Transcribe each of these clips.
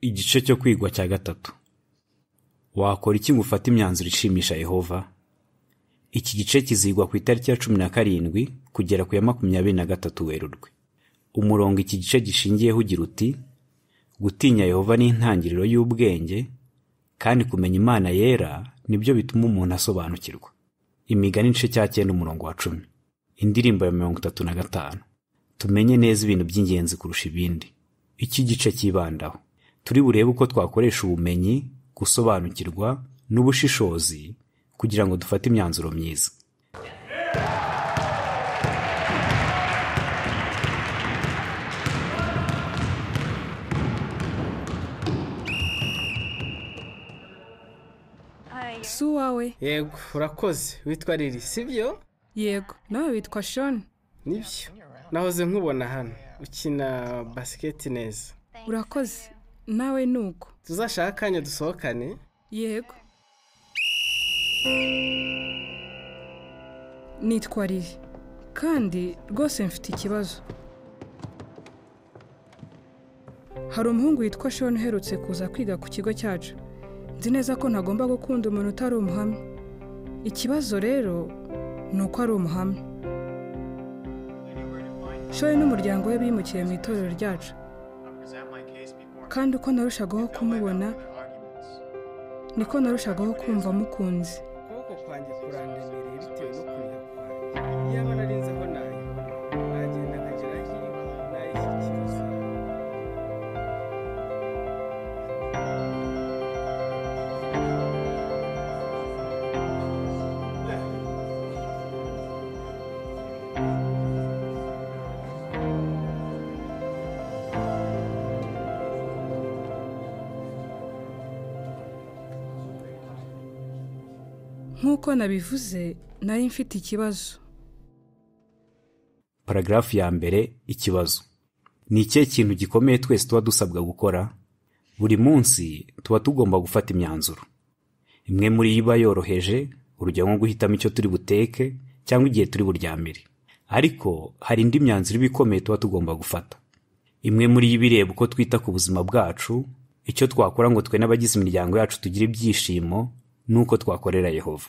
Igice cyo kwigwa cya gatatu. Wakora iki ngo ufate imyanzuro ishimisha Yehova? Iki gice kizigwa ku itariki ya 17 kugera ku ya 23 Werurwe. Umurongo iki gice gishingiyeho ugira uti: gutinya Yehova ni intangiriro y'ubwenge, kandi kumenya Imana yera nibyo bituma umuntu asobanukirwa. Imigani igice cya 9 umurongo wa 10. Indirimbo ya 35. Tumenye neza ibintu by'ingenzi kurusha ibindi. Iki gice cyibandaho turi burebe uko twakoresha ubumenyi, gusobanukirwa n'ubushishozi kugira ngo dufate imyanzuro myiza. Si uwawe? Yego, urakoze. Witwa Lili, sibyo? Yego, nawe witwa Sean? Nibyo. Nahoze nkubona hano ukina basiketi neza. Urakoze. Nawe nuko. Tuzashaka akanya dusohokane? Yego. Nitwa Lili, kandi rwose mfite ikibazo. Hari umuhungu witwa Sean uherutse kuza kwiga ku kigo cyacu. Nzi neza ko ntagomba gukunda umuntu utari umuhamya. Ikibazo rero ni uko ari umuhamya. Sean n'umuryango we bimukiye mu itorero ryacu, kandi uko narushagaho kumubona niko narushagaho kumva mukunzi. Ukuboko kwanjye kurandemereye bitewe no kuniha kwanjye. Iyaba narinze aho nayibona, nagenda nkagera aho nayishyikiriza. Nk'uko nabivuze, nari mfite ikibazo. Paragrafu ya mbere, ikibazo. Ni ikihe kintu gikomeye twese tuba dusabwa gukora? Buri munsi tuba tugomba gufata imyanzuro. Imwe muri yo iba yoroheje, urugero nko guhitamo icyo turi buteke cyangwa igihe turi buryamire. Ariko hari indi myanzuro iba ikomeye tuba tugomba gufata. Imwe muri yo iba ireba uko twita ku buzima bwacu, icyo twakora ngo twe n'abagize imiryango yacu tugire ibyishimo, nuko twakorera Yehova.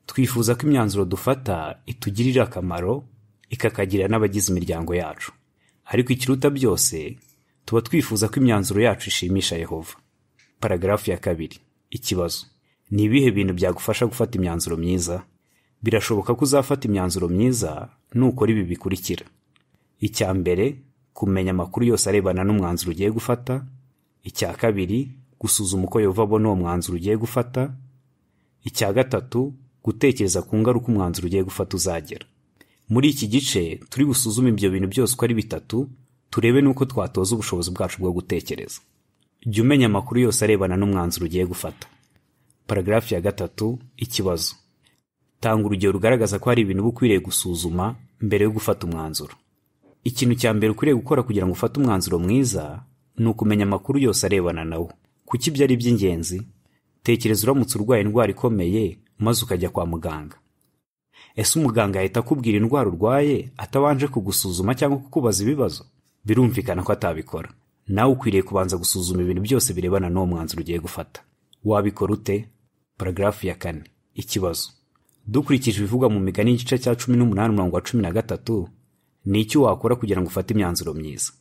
Twifuza ko imyanzuro dufata itugirira akamaro, ikakagirira n'abagize imiryango yacu. Ariko ikiruta byose, tuba twifuza ko imyanzuro yacu ishimisha Yehova. Paragrafu ya 2. Ikibazo. Ni ibihe bintu byagufasha gufata imyanzuro myiza? Birashoboka ko uzafata imyanzuro myiza nukora ibi bikurikira. Icya mbere, kumenya amakuru yose arebana n'umwanzuro ugiye gufata. Icya kabiri, gusuzuma uko Yehova abona uwo mwanzuro ugiye gufata. Icya gatatu, gutekereza ku ngaruka umwanzuro ugiye gufata uzagera. Muri iki gice turi busuzume ibyo bintu byose uko ari bitatu, turebe n'uko twatoza ubushobozi bwacu bwo gutekereza. Jya umenya amakuru yose arebana n'umwanzuro ugiye gufata. Paragrafu ya 3, ikibazo. Tanga urugero rugaragaza ko hari ibintu uba ukwiriye gusuzuma mbere yo gufata umwanzuro. Ikintu cya mbere ukwiriye gukora kugira ngo ufate umwanzuro mwiza ni ukumenya amakuru yose arebana nawo. Kuki ibyo ari iby'ingenzi? Tekereza uramutse urwaye indwara ikomeye maze ukajya kwa muganga. Ese umuganga yahita akubwira indwara urwaye atabanje kugusuzuma cyangwa kukubaza ibibazo? Birumvikana ko atabikora. Nawe ukwiriye kubanza gusuzuma ibintu byose birebana n'uwo mwanzuro ugiye gufata. Wabikora ute? Paragrafu ya 4. Ikibazo. Dukurikije ibivugwa mu migani igice cya 18 umurongo wa 13, ni iki wakora kugira ngo ufate imyanzuro myiza?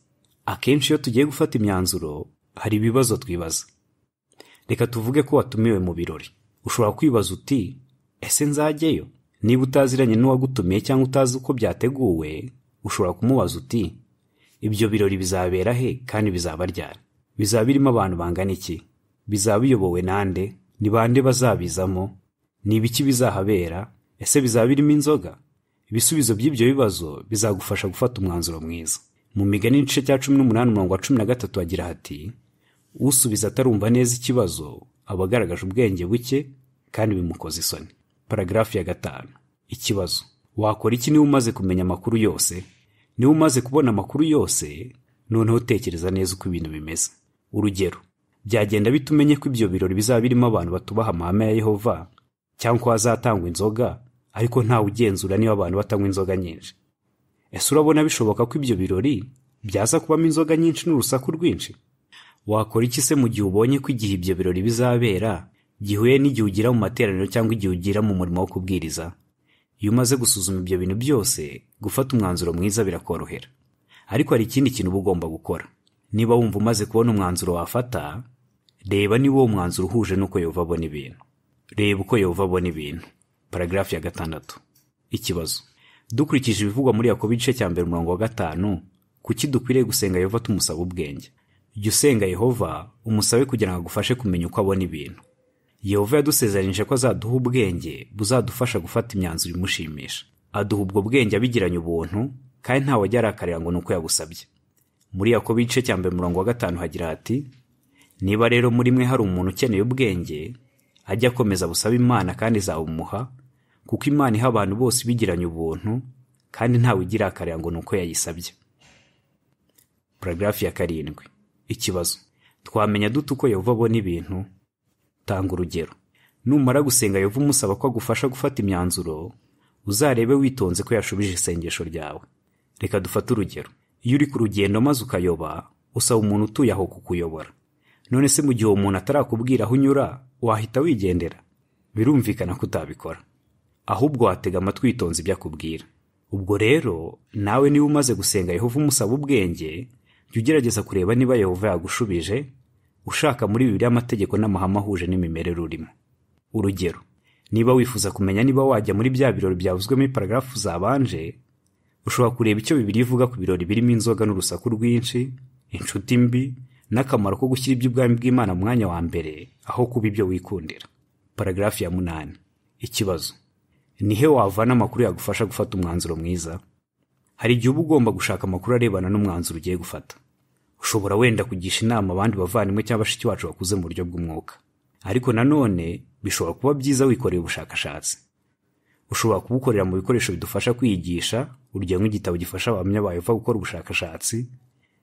Akenshi iyo tugiye gufata imyanzuro, hari ibibazo twibaza. Reka tuvuge ko watumiwe mu birori. Ushobora kwibaza uti: ese nzajyeyo? Niba utaziranye n'uwagutumiye cyangwa utazi uko byateguwe, ushobora kumubaza uti: ibyo birori bizabera he kandi bizaba ryari? Bizaba birimo abantu bangana iki? Bizaba biyobowe nande? Ni bande bazabizamo? Ni ibiki bizahabera? Ese bizaba birimo inzoga? Ibisubizo by'ibyo bibazo bizagufasha gufata umwanzuro mwiza. Mu migani igice cya 18 umurongo wa 13 hagira hati: usubiza atarumva neza ikibazo aba agaragaje ubwenge buke kandi bimukoza isoni. Paragrafu ya 5. Ikibazo. Wakora iki niba umaze kumenya amakuru yose? Niba umaze kubona amakuru yose, noneho tekereza neza uko ibintu bimeze. Urugero, byagenda bite umenye ko ibyo birori bizaba birimo abantu batubaha amahame ya Yehova, cyangwa ko hazatangwa inzoga ariko ntawe ugenzura niba abantu batanywa inzoga nyinshi? Ese urabona bishoboka ko ibyo birori byaza kubamo inzoga nyinshi n'urusaku rwinshi? Wakora iki se mu gihe ubonye ko igihe ibyo birori bizabera gihuye n'igihe ugira mu materaniro cyangwa igihe ugira mu murimo wo kubwiriza? Iyo umaze gusuzuma ibyo bintu byose, gufata umwanzuro mwiza birakorohera. Ariko hari ikindi kintu uba ugomba gukora. Niba wumva umaze kubona umwanzuro wafata, reba niba uwo mwanzuro uhuje n'uko Yehova abona ibintu. Reba uko Yehova abona ibintu. Paragarafu ya 6. Ikibazo. Dukurikije ibivugwa muri Yakobo igice cya 1 umurongo wa 5, kuki dukwiriye gusenga Yehova tumusaba ubwenge? Jya usenga Yehova umusabe kugira ngo agufashe kumenya uko abona ibintu. Yehova yadusezeranyije ko azaduha ubwenge buzadufasha gufata imyanzuro imushimisha. Aduha ubwo bwenge abigiranye ubuntu, kandi ntawe ajya arakarira ngo ni uko yagusabye. Muri Yakobo igice cya 1 umurongo wa 5 hagira hati: niba rero muri mwe hari umuntu ukeneye ubwenge, ajya akomeza busaba Imana kandi izabumuha, kuko Imana iha abantu bose ibigiranye ubuntu, kandi ntawe igira akarira ngo ni uko yayisabye. Paragarafu ya 7. Ikibazo. Twamenya dute uko Yehova abona ibintu? Tanga urugero. Numara gusenga Yehova umusaba ko agufasha gufata imyanzuro, uzarebe witonze ko yashubije isengesho ryawe. Reka dufate urugero. Iyo uri ku rugendo maze ukayoba, usaba umuntu utuye aho kukuyobora. None se mu gihe uwo muntu atarakubwira aho unyura, wahita wigendera? Birumvikana ko utabikora. Ahubwo watega amatwi witonze ibyo akubwira. Ubwo rero, nawe niba umaze gusenga Yehova umusaba ubwenge, jya ugerageza kureba niba Yehova yagushubije, ushaka muri Bibiliya amategeko n'amahame ahuje n'imimerere urimo. Urugero, niba wifuza kumenya niba wajya muri bya birori byavuzwe muri paragarafu zabanje, ushobora kureba icyo Bibiliya ivuga ku birori birimo inzoga n'urusaku rwinshi, inshuti mbi, n'akamaro ko gushyira iby'ubwami bw'Imana mu mwanya wa mbere aho kuba ibyo wikundira. Paragarafu ya 8. Ikibazo. Ni he wavana amakuru yagufasha gufata umwanzuro mwiza? Hari igihe uba ugomba gushaka amakuru arebana n'umwanzuro ugiye gufata. Ushobora wenda kugisha inama abandi bavandimwe cyangwa bashiki bacu bakuze mu buryo bw'umwuka. Ariko nanone bishobora kuba byiza wikoreye ubushakashatsi. Ushobora kubukorera mu bikoresho bidufasha kwiyigisha, urugero nk'igitabo gifasha abahamya ba Yehova gukora ubushakashatsi,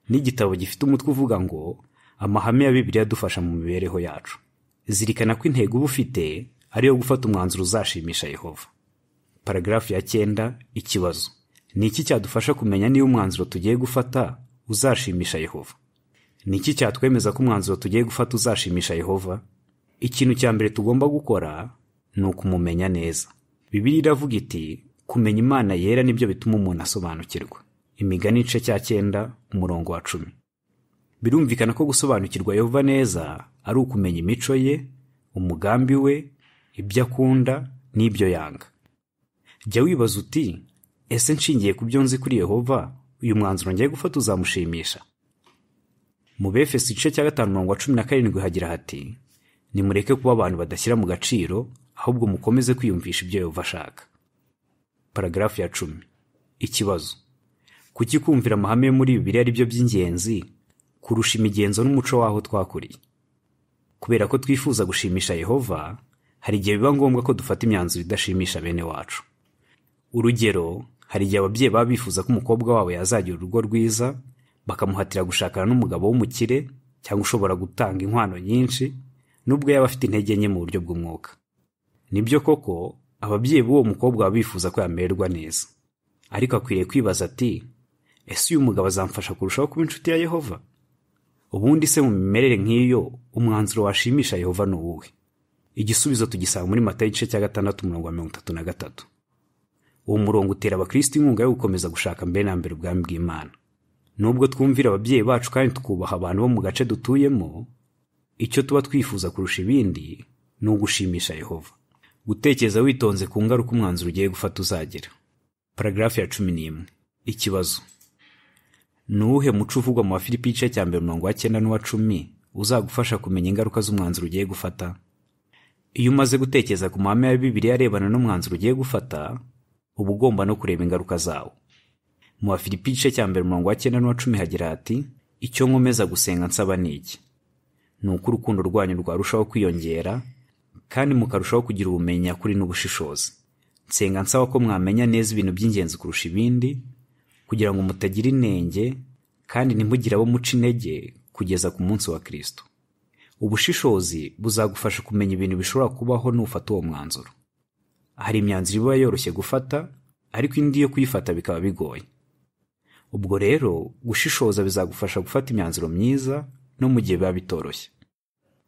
n'igitabo gifite umutwe uvuga ngo amahame ya Bibiliya adufasha mu mibereho yacu. Zirikana ko intego uba ufite ari iyo gufata umwanzuro uzashimisha Yehova. Paragarafu ya 9. Ikibazo. Ni iki cyadufasha kumenya niba umwanzuro tugiye gufata uzashimisha Yehova? Ni iki cyatwemeza ko umwanzuro tugiye gufata uzashimisha Yehova? Ikintu cya mbere tugomba gukora ni ukumumenya neza. Bibiliya iravuga iti: kumenya Imana yera nibyo bituma umuntu asobanukirwa. Imigani igice cya 9 umurongo wa 10. Birumvikana ko gusobanukirwa Yehova neza ari ukumenya imico ye, umugambi we, ibyo akunda n'ibyo yanga. Jya wibaza uti: ese nshingiye ku byo nzi kuri Yehova, uyu mwanzuro ngiye gufata uzamushimisha? Mu Befeso igice cya 5 umurongo wa 17 hagira hati: nimureke kuba abantu badashyira mu gaciro, ahubwo mukomeze kwiyumvisha ibyo Yehova ashaka. Paragarafu ya 10. Ikibazo. Kuki kumvira amahame yo muri Bibiliya ari byo by'ingenzi kurusha imigenzo n'umuco w'aho twakuriye? Kubera ko twifuza gushimisha Yehova, hari igihe biba ngombwa ko dufata imyanzuro idashimisha bene wacu. Urugero, hari igihe ababyeyi baba bifuza ko umukobwa wabo yazagira urugo rwiza, bakamuhatira gushakana n'umugabo w'umukire cyangwa ushobora gutanga inkwano nyinshi, nubwo yaba afite intege nke mu buryo bw'umwuka. Nibyo koko, ababyeyi b'uwo mukobwa baba bifuza ko yamererwa neza. Ariko akwiriye kwibaza ati: ese uyu mugabo azamfasha kurushaho kuba inshuti ya Yehova? Ubundi se mu mimerere nk'iyo, umwanzuro washimisha Yehova ni uwuhe? Igisubizo tugisanga muri Matayo igice cya 6 umurongo wa 33. Uwo murongo utera abakristo inkunga yo gukomeza gushaka mbere na mbere ubwami bw'Imana. Nubwo twumvira ababyeyi bacu kandi tukubaha abantu bo mu gace dutuyemo, icyo tuba twifuza kurusha ibindi ni ugushimisha Yehova. Gutekereza witonze ku ngaruka umwanzuro ugiye gufata uzagira. Paragarafu ya 11. Ikibazo. Ni uwuhe muco uvugwa mu Bafilipi igice cya 1 umurongo wa 9 n'uwa 10 uzagufasha kumenya ingaruka z'umwanzuro ugiye gufata? Iyo umaze gutekereza ku mahame ya Bibiliya arebana n'umwanzuro ugiye gufata, uba ugomba no kureba ingaruka zawo. Mu Bafilipi igice cya 1 umurongo wa 9 n'uwa 10 hagira hati: icyo nkomeza gusenga nsaba ni iki? Ni uko urukundo rwanyu rwarushaho kwiyongera, kandi mukarushaho kugira ubumenyi nyakuri n'ubushishozi. Nsenga nsaba ko mwamenya neza ibintu by'ingenzi kurusha ibindi, kugira ngo mutagira inenge kandi ntimugire abo muca intege kugeza ku munsi wa Kristo. Ubushishozi buzagufasha kumenya ibintu bishobora kubaho nufata uwo mwanzuro. Hari imyanzuro iba yoroshye gufata, ariko indi yo kuyifata bikaba bigoye. Ubwo rero gushishoza bizagufasha gufata imyanzuro myiza no mu gihe biba bitoroshye.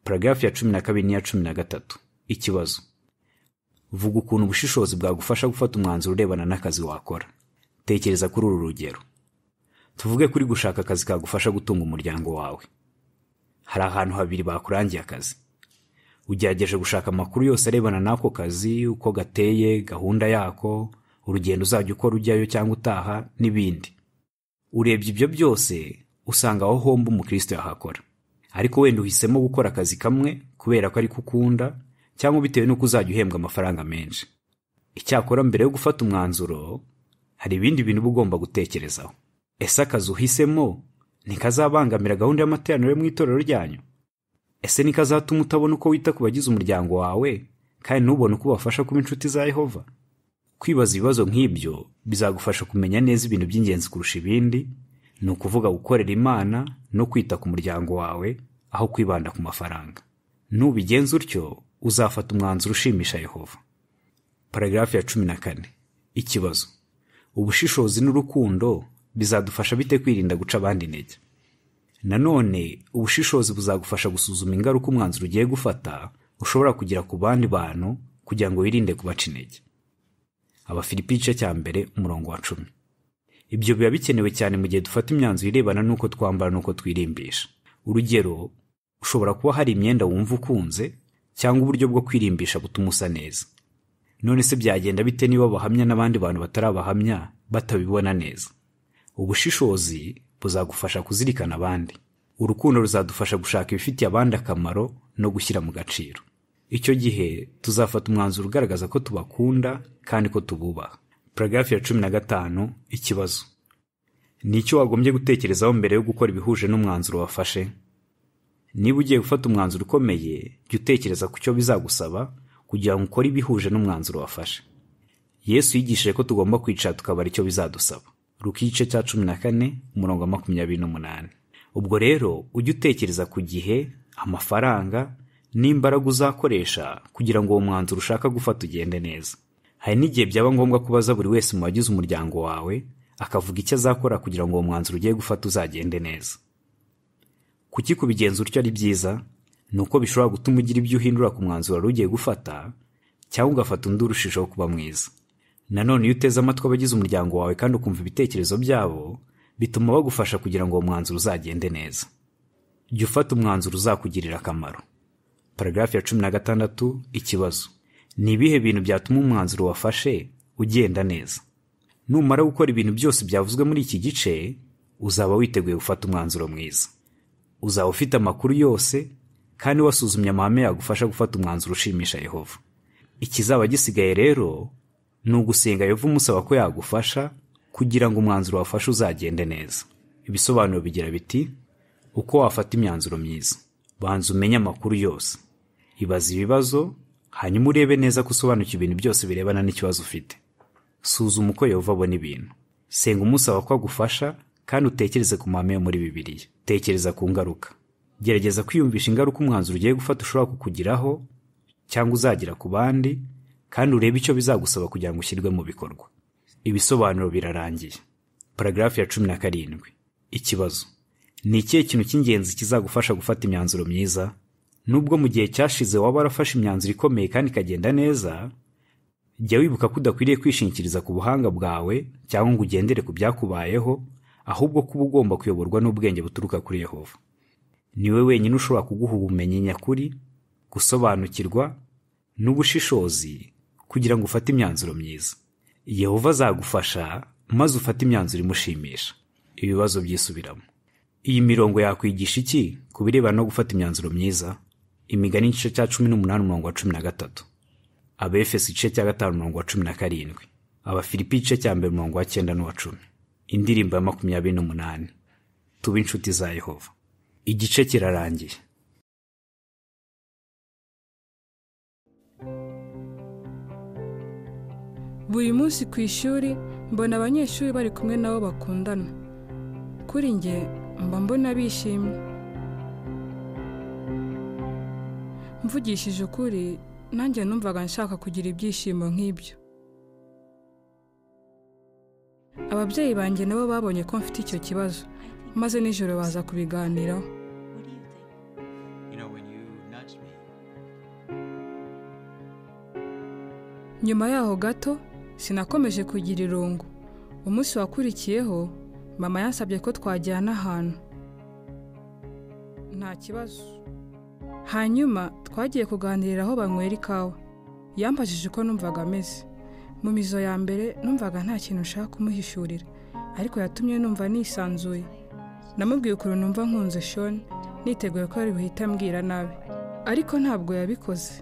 Paragarafu ya 12 n'iya 13. Ikibazo. Vuga ukuntu ubushishozi bwagufasha gufata umwanzuro urebana n'akazi wakora. Tekereza kuri uru rugero. Tuvuge kuri gushaka akazi kagufasha gutunga umuryango wawe. Hari ahantu habiri bakurangiye akazi. Ugerageje gushaka amakuru yose arebana n'ako kazi, uko gateye, gahunda yako, urugendo uzajya ukora ujyayo cyangwa utaha n'ibindi. Urebye ibyo byose usanga aho hombi umukristo yahakora. Ariko wenda uhisemo gukora akazi kamwe kubera ko ariko ukunda cyangwa bitewe n'uko uzajya uhembwa amafaranga menshi. Icyakora mbere yo gufata umwanzuro, hari ibindi bintu uba ugomba gutekerezaho. Ese akazi uhisemo ntikazabangamira gahunda y'amateraniro yo mu itorero ryanyu? Ese ntikazatuma utabona uko wita ku bagize umuryango wawe kandi ntubone uko ubafasha kuba inshuti za Yehova? Kwibaza ibibazo nk'ibyo bizagufasha kumenya neza ibintu by'ingenzi kurusha ibindi, ni ukuvuga gukorera Imana no kwita ku muryango wawe aho kwibanda ku mafaranga. Nubigenza utyo uzafata umwanzuro ushimisha Yehova. Paragarafu ya 14. Ikibazo. Ubushishozi n'urukundo bizadufasha bite kwirinda guca abandi intege? Nanone ubushishozi buzagufasha gusuzuma ingaruka umwanzuro ugiye gufata ushobora kugira ku bandi bantu kugira ngo wirinde kubaca intege. Abafilipi igice cya 1 umurongo wa 10. Ibyo biba bikenewe cyane mu gihe dufata imyanzuro irebana n'uko twambara n'uko twirimbisha. Urugero, ushobora kuba hari imyenda wumva ukunze cyangwa uburyo bwo kwirimbisha butuma usa neza. None se byagenda bite niba abahamya n'abandi bantu batari abahamya batabibona neza? Ubushishozi buzagufasha kuzirikana abandi. Urukundo ruzadufasha gushaka ibifitiye abandi akamaro no gushyira mu gaciro. Icyo gihe tuzafata umwanzuro ugaragaza ko tubakunda kandi ko tububaha. Paragarafu ya 15. Ikibazo. Ni icyo wagombye gutekerezaho mbere yo gukora ibihuje n'umwanzuro wafashe? Niba ugiye gufata umwanzuro ukomeye, jya utekereza ku cyo bizagusaba kugira ngo ukore ibihuje n'umwanzuro wafashe. Yesu yigishije ko tugomba kwicara tukabara icyo bizadusaba. Luka igice cya 14 umurongo wa 28. Ubwo rero ujye utekereza ku gihe, amafaranga n'imbaraga uzakoresha kugira ngo uwo mwanzuro ushaka gufata ugende neza. Hari n'igihe byaba ngombwa kubaza buri wese mu bagize umuryango wawe akavuga icyo azakora kugira ngo uwo mwanzuro ugiye gufata uzagende neza. Kuki kubigenza utyo ari byiza? Ni uko bishobora gutuma ugira ibyo uhindura ku mwanzuro wari ugiye gufata cyangwa ugafata undi urushijeho kuba mwiza. Nanone iyo uteze amatwi abagize umuryango wawe kandi ukumva ibitekerezo byabo, bituma bagufasha kugira ngo uwo mwanzuro uzagende neza. Jya ufata umwanzuro uzakugirira akamaro. Paragarafu ya 16. Ikibazo. Ni ibihe bintu byatuma umwanzuro wafashe ugenda neza? Numara gukora ibintu byose byavuzwe muri iki gice, uzaba witeguye gufata umwanzuro mwiza. Uzaba ufite amakuru yose kandi wasuzumye amahame yagufasha gufata umwanzuro ushimisha Yehova. Ikizaba gisigaye rero ni ugusenga Yehova umusaba ko yagufasha kugira ngo umwanzuro wafashe uzagende neza. Ibisobanuro bigira biti: uko wafata imyanzuro myiza. Banza umenye amakuru yose. Ibaze ibibazo, hanyuma urebe neza ko usobanukiwe ibintu byose birebana n'ikibazo ufite. Suzuma uko Yehova abona ibintu. Senga umusaba ko agufasha kandi utekereze ku mahame yo muri Bibiliya. Tekereza ku ngaruka. Gerageza kwiyumvisha ingaruka umwanzuro ugiye gufata ushobora kukugiraho cyangwa uzagira ku bandi, kandi urebe icyo bizagusaba kugira ngo ushyirwe mu bikorwa. Ibisobanuro birarangiye. Paragarafu ya 17. Ikibazo. Ni ikihe kintu cy'ingenzi kizagufasha gufata imyanzuro myiza? Nubwo mu gihe cyashize waba warafashe imyanzuro ikomeye kandi ikagenda neza, jya wibuka ko udakwiriye kwishingikiriza ku buhanga bwawe cyangwa ngo ugendere ku byakubayeho, ahubwo kuba ugomba kuyoborwa n'ubwenge buturuka kuri Yehova. Ni we wenyine ushobora kuguha ubumenyi nyakuri, gusobanukirwa n'ubushishozi kugira ngo ufate imyanzuro myiza. Yehova azagufasha maze ufate imyanzuro imushimisha. Ibibazo byisubiramo. Iyi mirongo yakwigisha iki ku birebana no gufata imyanzuro myiza? Imigani igice cya 18 umurongo wa 13. Abefeso igice cya 5 umurongo wa 17. Abafilipi igice cya 1 umurongo wa 9 n'uwa 10. Indirimbo ya 28. Tube inshuti za Yehova. Igice kirarangiye. Buri munsi ku ishuri mbona abanyeshuri bari kumwe nabo bakundana. Kuri njye mba mbona bishimye. Mvugishije ukuri, nanjye numvaga nshaka kugira ibyishimo nk'ibyo. Ababyeyi banjye nabo babonye ko mfite icyo kibazo, maze nijoro baza kubiganiraho. Nyuma yaho gato sinakomeje kugira irungu. Umunsi wakurikiyeho mama yansabye ko twajyana ahantu. Nta kibazo. Hanyuma twagiye kuganirira aho banywera ikawa. Yambajije uko numvaga ameze. Mu mizo ya mbere numvaga nta kintu nshaka kumuhishurira, ariko yatumye numva nisanzuye. Namubwiye ukuntu numva nkunze Sean, niteguye ko ari buhite ambwira nabi, ariko ntabwo yabikoze.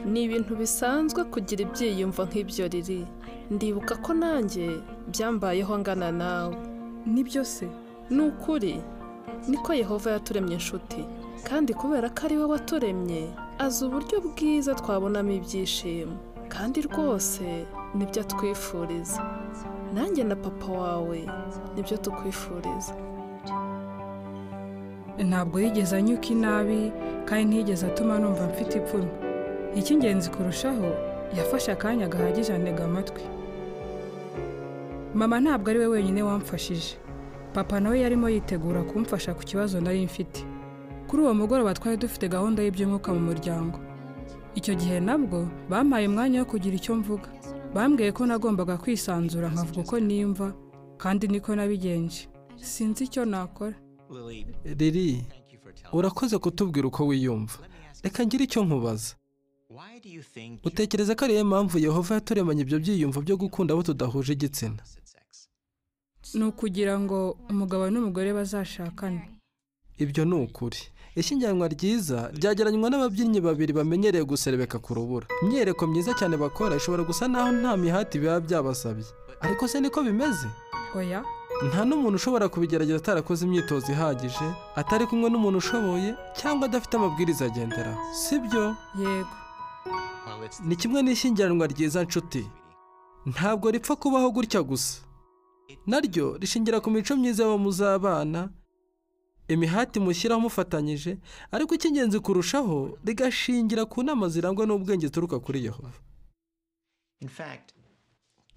Ni ibintu bisanzwe kugira ibyiyumvo nk'ibyo riri. Ndibuka ko nanjye byambayeho ngana nawe. Nibyo se? Ni ukuri niko Yehova yaturemye inshuti, kandi kubera ko ari we waturemye azi uburyo bwiza twabonamo ibyishimo, kandi rwose nibyo atwifuriza. Nanjye na papa wawe nibyo tukwifuriza. Ntabwo yigeze anyuka inabi, kandi ntiyigeze atuma numva mfite ipfunwe. Icy'ingenzi kurushaho, yafashe akanya gahagije antega amatwi. Mama ntabwo ari we wenyine wamfashije. Papa nawe yarimo yitegura kumfasha ku kibazo nari mfite. Kuri uwo mugoroba twari dufite gahunda y'iby'umwuka mu muryango. Icyo gihe nabwo bampaye umwanya wo kugira icyo mvuga. Bambwiye ko nagombaga kwisanzura nkavuga uko nimva, kandi niko nabigenje. Sinzi icyo nakora. Lili, urakoze kutubwira uko wiyumva. Reka ngire icyo nkubaza. Utekereza ko ariyo mpamvu Yehova yaturemanye ibyo byiyumvo byo gukunda abo tudahuje igitsina? Ni ukugira ngo umugabo n'umugore bazashakane. Ibyo ni ukuri. Ishyingiranwa ryiza ryageranywa n'ababyinnyi babiri bamenyereye guserebeka ku rubura. Imyereko myiza cyane bakora ishobora gusa naho nta mihati biba byabasabye. Ariko se niko bimeze? Oya. Nta n'umuntu ushobora kubigerageza atarakoze imyitozo ihagije, atari kumwe n'umuntu ushoboye, cyangwa adafite amabwiriza agenderaho. Sibyo? Yego. Ni kimwe n'ishyingiranwa ryiza nshuti. Ntabwo ripfa kubaho gutya gusa. Naryo rishingira ku mico myiza y'abo muzabana, imihati mushyiraho mufatanyije, ariko icy'ingenzi kurushaho rigashingira ku nama zirangwa n'ubwenge zituruka kuri Yehova.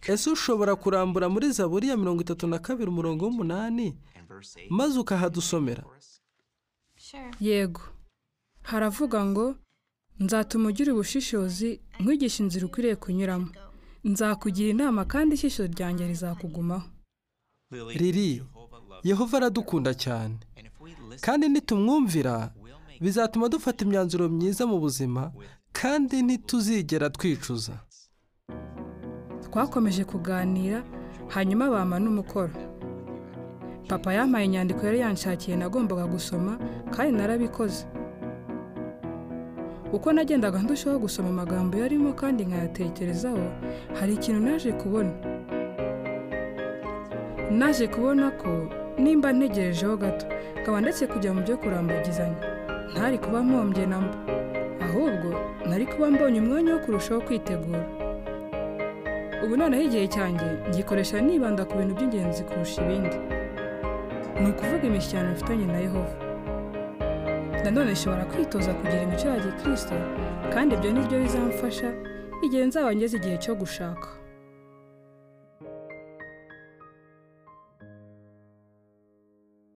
Ese ushobora kurambura muri Zaburi ya 32 umurongo w'8 maze ukahadusomera? Yego. Haravuga ngo nzatuma ugira ubushishozi, nkwigisha inzira ukwiriye kunyuramo. Nzakugira inama kandi ijisho ryanjye rizakugumaho. Lili, Yehova aradukunda cyane, kandi nitumwumvira bizatuma dufata imyanzuro myiza mu buzima, kandi ntituzigera twicuza. Twakomeje kuganira, hanyuma bampa n'umukoro. Papa yampaye inyandiko yari yanshakiye nagombaga gusoma, kandi narabikoze. Uko nagendaga ndushaho gusoma amagambo yarimo kandi nkayatekerezaho, hari ikintu naje kubona. Naje kubona ko nimba ntegerejeho gato, nkaba ndetse kujya mu byo kurambagizanya, ntari kuba mpombye namba, ahubwo nari kuba mbonye umwanya wo kurushaho kwitegura. Ubu noneho igihe cyanjye ngikoresha nibanda ku bintu by'ingenzi kurusha ibindi, ni ukuvuga imishyikirano mfitanye na Yehova. Nanone nshobora kwitoza kugira imico ya Gikristo, kandi ibyo ni byo bizamfasha igihe nzaba ngeze igihe cyo gushaka.